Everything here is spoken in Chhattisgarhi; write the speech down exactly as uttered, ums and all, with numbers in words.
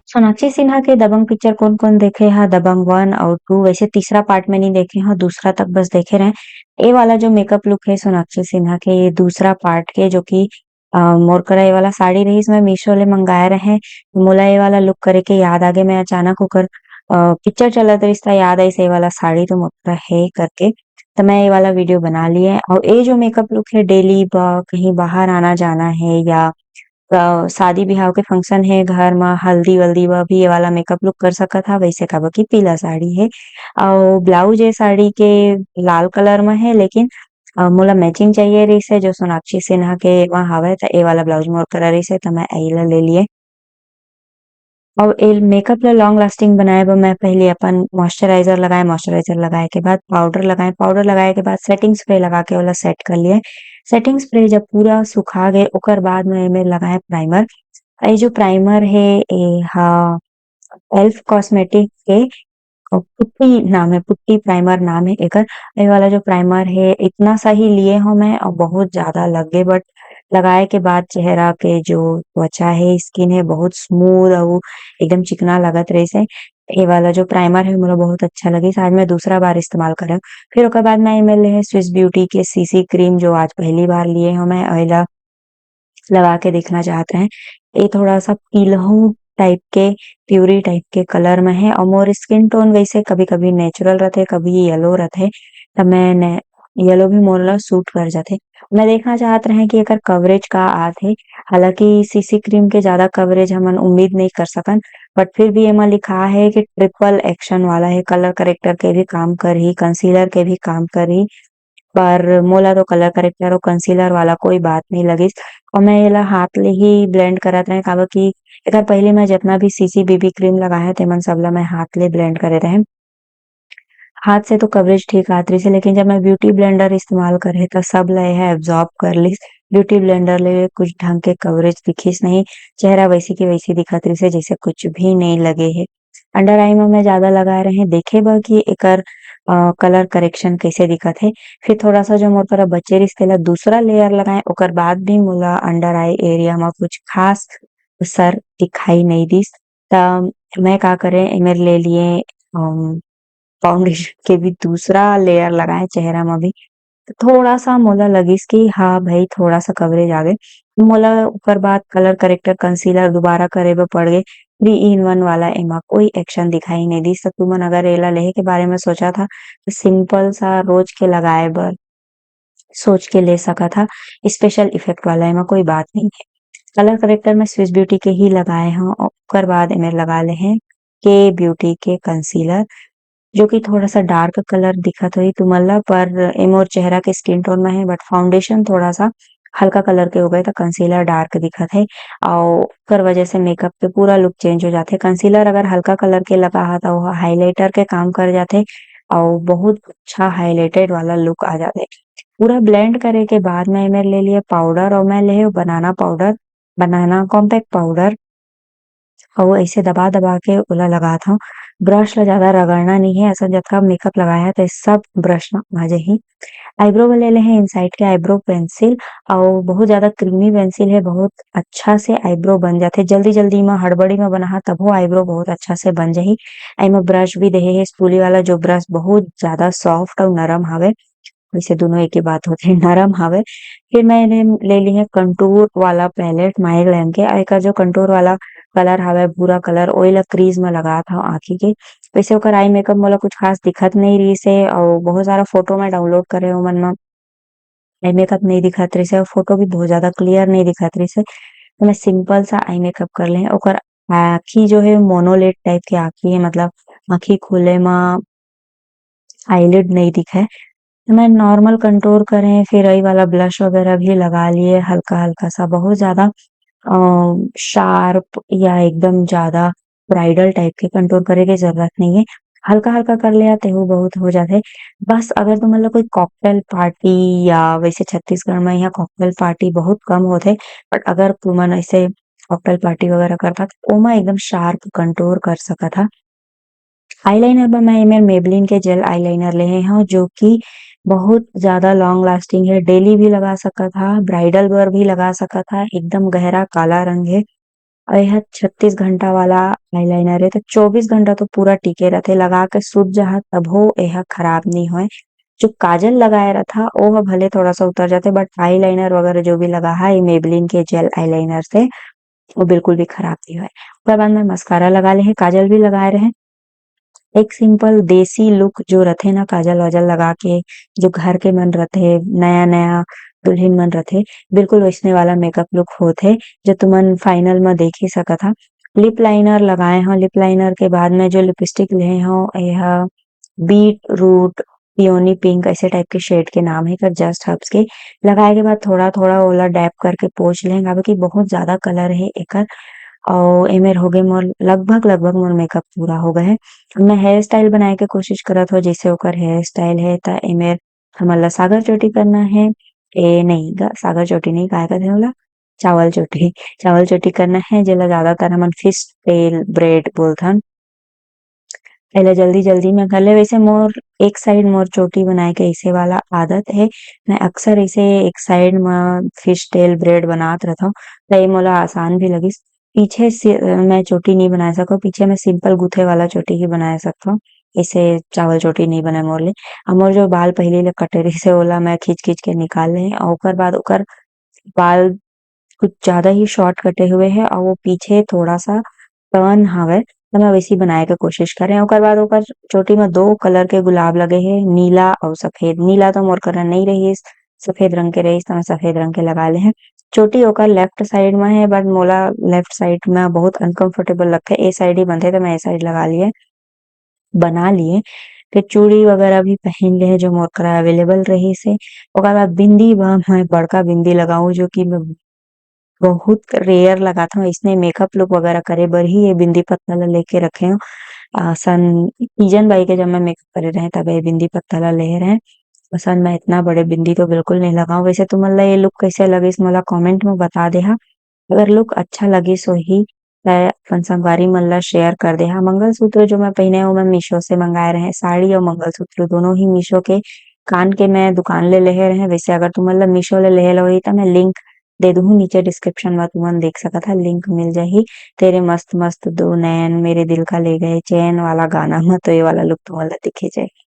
सोनाक्षी सिन्हा के दबंग पिक्चर कोन-कोन देखे हा? दबंग वन अउ टू, वैसे तीसरा पार्ट में नहीं देखे हा, दूसरा तक बस देखे रहे। ए वाला जो मेकअप लुक है सोनाक्षी सिन्हा के, ये दूसरा पार्ट के, जो कि, अ, मोर करा ये वाला साड़ी रहिस, मैं मीशो ले मंगाए रहे। मोला ये वाला लुक करे के याद आगे, मैं अचानक ओकर, अ, पिक्चर चलत रहिस त याद आइस, ये वाला साड़ी तो मोर करा है करके, त मैं ये वाला वीडियो बना लिए। अउ ए जो मेकअप लुक है, डेली ब-, कहीं बाहर आना जाना है या अ, शादी बिहाव के फंक्शन हे, घर म हल्दी-वल्दी म भी ये वाला मेकअप लुक कर सकत हा, वैसे काबर कि पीला साड़ी हे। अउ ब्लाउज ए साड़ी के लाल कलर म हे, लेकिन अ, मोला मैचिंग चाहिए रहिस हे, जो सोनाक्षी सिन्हा के म हवय, त ए वाला ब्लाउज मोर करा रहिस हे, त मैं एही ला ले लिए। अउ ए मेकअप ला लॉन्ग लास्टिंग बनाए बर मैं पहिली अपन मॉइस्चराइजर लगाए, मॉइस्चराइजर लगाए के बाद पाउडर लगाए, पाउडर लगाए के बाद सेटिंग स्प्रे लगा के ओला सेट कर लिए। सेटिंग स्प्रे जब पूरा सुखा गए, ओकर बाद मैं एमे लगाए प्राइमर। अउ ये जो प्राइमर हे, ए हा एल्फ कॉस्मेटिक के अ, पुट्टी नाम हे, पुट्टी प्राइमर नाम हे एकर। ये वाला जो प्राइमर हे, इतना सा ही लिए हूँ मैं और बहुत ज्यादा लग गए, but लगाए के बाद चेहरा के जो त्वचा हे, स्किन हे, बहुत स्मूथ अउ एकदम चिकना लगत रहिस हे। ये वाला जो प्राइमर हे, मोला बहुत अच्छा लगिस। आज मैं दूसरा बार इस्तेमाल करे हूँ। फिर ओकर बाद मैं एमे ले हे स्विस ब्यूटी के सीसी क्रीम, जो आज पहली बार लिए हूँ मैं, और एला लगा के देखना चाहत रहें। ये थोड़ा सा पीलहू टाइप के, प्यूरी टाइप के कलर में हे और मोर स्किन टोन वैसे कभी-कभी नेचुरल रथे, कभी येलो रथे, त मैं ने-, येलो भी मोर ला सूट कर जाथे। मैं देखना चाहत रहें कि एकर कवरेज का आत हे। हालांकि सीसी क्रीम के ज्यादा कवरेज हमन उम्मीद नहीं कर सकन, but फिर भी एमा लिखा है कि ट्रिपल एक्शन वाला है, कलर करेक्टर के भी काम करही, कंसीलर के भी काम करही, पर मोला तो कलर करेक्टर और कंसीलर वाला कोई बात नहीं लगिस। और मैं एला हाथ ले ही ब्लेंड करत रहें, काबर कि एकर पहले मैं जितना भी सीसी बीबी क्रीम लगाए हे, तेमन सब ला मैं हाथ ले ब्लेंड करे रहें। हाथ से तो कवरेज ठीक आत रहिस हे, लेकिन जब मैं ब्यूटी ब्लेंडर इस्तेमाल करे, त सब ला एहा एब्जॉर्ब कर लिस। ब्यूटी ब्लेंडर ले कुछ ढंग के कवरेज दिखिस नहीं, चेहरा वैसी के वैसी दिखत रहिस हे, जैसे कुछ भी नहीं लगे हे। अंडर आई में मैं ज्यादा लगाए रहें, देखे बर कि एकर, अ, कलर करेक्शन कैसे दिखत हे। फिर थोड़ा सा जो मोर करा बचे रहिस, तेला दूसरा लेयर लगाए, ओकर बाद भी मोला अंडर आई एरिया में कुछ खास असर दिखाई नहीं दिस। त मैं का करें, एमेर ले लिए, अम, फाउंडेशन के भी दूसरा लेयर लगाए चेहरा म भी। थोड़ा सा मोला लगिस कि हाँ भाई, थोड़ा सा कवरेज आ गए। मोला ओकर बाद कलर करेक्टर कंसीलर दोबारा करे बर पड़ गए। थ्री इन वन वाला एमा कोई एक्शन दिखाई नहीं दिस। त तुमन अगर एला लेहे के बारे में सोचा था, तो सिंपल सा रोज के लगाए बर सोच के ले सकत हा। स्पेशल इफेक्ट वाला एमा कोई बात नहीं है। कलर करेक्टर में स्विस ब्यूटी के ही लगाए हूँ, ओकर बाद एमे लगा ले हैं के ब्यूटी के कंसीलर, जो कि थोड़ा सा डार्क कलर दिखत होही तुमन ला, पर ए मोर चेहरा के स्किन टोन में है, but फाउंडेशन थोड़ा सा हल्का कलर के हो गए, तो कंसीलर डार्क दिखत है, और ओकर वजह से मेकअप के पूरा लुक चेंज हो जाथे। कंसीलर अगर हल्का कलर के लगा हा, तो हाईलाइटर के काम कर जाथे, और बहुत अच्छा हाईलाइटेड वाला लुक आ जाथे। पूरा ब्लेंड करे के बाद मैं एमेर ले लिए पाउडर, और मैं ले हूँ बनाना पाउडर, बनाना कॉम्पैक्ट पाउडर, और ऐसे दबा दबा के ओला लगात हूँ। ब्रश ला ज्यादा रगड़ना नहीं है, ऐसा जतका मेकअप लगाया है, तो सब ब्रश में आ जाही। आईब्रो में ले ले हैं इनसाइड के आईब्रो पेंसिल, और बहुत ज्यादा क्रीमी पेंसिल है, बहुत अच्छा से आईब्रो बन जाथे। जल्दी जल्दी में, हड़बड़ी में बनाहा, तभो आईब्रो बहुत अच्छा से बन जाही। एमा ब्रश भी देहे है स्पूली वाला, जो ब्रश बहुत ज्यादा सॉफ्ट और नरम हवे। वैसे दोनों एक ही बात होथे, नरम हवे। फिर मैं एमे ले ली है कंटूर वाला पैलेट माई ग्लैम के, और एकर जो कंटूर वाला कलर हवे, भूरा कलर, ओइला क्रीज में लगात हव आँखी के। वैसे ओकर आई मेकअप मोला कुछ खास दिखत नहीं रहिस हे, और बहुत सारा फोटो मैं डाउनलोड करे ओमन में आई मेकअप नहीं दिखत रहिस हे, और फोटो भी बहुत ज्यादा क्लियर नहीं दिखत रहिस हे, तो मैं सिंपल सा आई मेकअप कर ले। ओकर आँखी जो है मोनोलिड टाइप के आँखी है, मतलब आँखी खुले में आईलिड नहीं दिखे। तो मैं नॉर्मल कंटूर करें, फिर आई वाला ब्लश वगैरह भी लगा लिए हल्का हल्का सा, बहुत ज्यादा अ, शार्प या एकदम ज्यादा ब्राइडल टाइप के कंटूर करे के जरूरत नहीं है। हल्का हल्का कर लिया, तेहू बहुत हो जाथे। बस अगर तुमन ला कोई कॉकटेल पार्टी, या वैसे छत्तीसगढ़ में यहाँ कॉकटेल पार्टी बहुत कम होथे, बट अगर तुमन ऐसे कॉकटेल पार्टी वगैरह करता, तो ओमा एकदम शार्प कंटूर कर सकत हा। आईलाइनर बर मैं एमेर Maybelline के जेल आईलाइनर लेहे हव, जो कि बहुत ज्यादा लॉन्ग लास्टिंग है, डेली भी लगा सकत हा, ब्राइडल बर भी लगा सकत हा, एकदम गहरा काला रंग है। अउ एहा छत्तीस घंटा वाला eyeliner हे, त चौबीस घंटा तो पूरा टिके रथे, लगा के सूत जाहा तभो एहा खराब नइ होय। जो काजल लगाए रथा, ओह भले थोड़ा सा उतर जाथे, but eyeliner वगैरह जो भी लगा है, ये Maybelline के gel eyeliner से, वो बिल्कुल भी खराब नइ होय। ओकर बाद मैं mascara लगा ले हे, काजल भी लगाए रहे। एक simple देसी look जो रथे ना, काजल वाजल लगा के, जो घर के मन रथे, नया-नया दुल्हिन मन रथे, बिल्कुल वइसने वाला makeup look होथे, जो तुमन final म देख ही सकत हा। Lip liner लगाए हव, lip liner के बाद में जो lipstick लेहे हव, एहा Beetroot Peony Pink ऐसे type के shade के नाम हे, एकर Just Herbs के। लगाए के बाद थोड़ा-थोड़ा ओला dab करके पोंछ लेहे, काबर कि बहुत ज्यादा colour हे एकर। अउ एमेर होगे मोर लगभग, लगभग मोर makeup पूरा हो गए हे। मैं hair style बनाए के कोशिश करत हव, जइसे ओकर hair style हे, त एमेर हमन ला सागर चोटी करना हे। ए, नहीं ग, सागर चोटी नहीं, काय कथे ओला? चावल चोटी। चावल चोटी करना हे, जेला ज्यादातर हमन fish tail braid बोलथन। एला जल्दी-जल्दी में कर ले। वैसे मोर एक side मोर चोटी बनाए के ऐसे वाला आदत हे, मैं अक्सर ऐसे एक side म fish tail braid बनात रहथव, त ये मोला आसान भी लगिस। पीछे से, अ, मैं चोटी नहीं बना सकव, पीछे मैं simple गूथे वाला चोटी ही बना सकथव, ऐसे चावल चोटी नहीं बने मोर ले। अउ मोर जो बाल पहिली ले कटे रहिस हे, ओला मैं खींच-खींच के निकाल ले हव, अउ ओकर बाद ओकर बाल कुछ ज्यादा ही short कटे हुए हे अउ वो पीछे थोड़ा सा turn हवे, त मैं वैसे ही बनाए के कोशिश करे हव। ओकर बाद ओकर चोटी में दो colour के गुलाब लगे हे, नीला अउ सफेद। नीला तो मोर करा नई रहिस, सफेद रंग के रहिस, त मैं सफेद रंग के लगा ले हव। चोटी ओकर left side में हे, but मोला left side में बहुत uncomfortable लगथे, ए side ही बनथे, त मैं ए side लगा लिए। बना लिए। फिर चूड़ी वगैरह भी पहिन ले हव, जो मोर करा available रहिस हे। ओकर बाद बिंदी बर मैं बड़का बिंदी लगाऊं, जो कि मैं बहुत rare लगाथव। इसने makeup look वगैरह करे बर ही ये बिंदी पत्ता ला लेके रखे हव। अ, सन तीजन बाई के जब मैं makeup करे रहें, तब ये बिंदी पत्ता ला ले रहें। असन मैं इतना बड़े बिंदी तो बिल्कुल नहीं लगाऊं। वैसे तुमन ला ये look कैसे लगिस, मोला comment में बता देहा। अगर look अच्छा लगिस होही, त अपन संगवारी मन ला share कर देहा। मंगलसूत्र जो मैं पहिने हव, मैं Meesho से मंगाए रहें। साड़ी अउ मंगलसूत्र दोनों ही Meesho के। कान के मैं दुकान ले लेहे रहें। वैसे अगर तुमन ला Meesho ले लेहे ला होही, त मैं link दे दूहूं नीचे description में, तुमन देख सकत हा, link मिल जाही। तेरे मस्त मस्त दो नैन, मेरे दिल का ले गए चैन वाला गाना में तो ये वाला look तुमन ला दिखे जाही।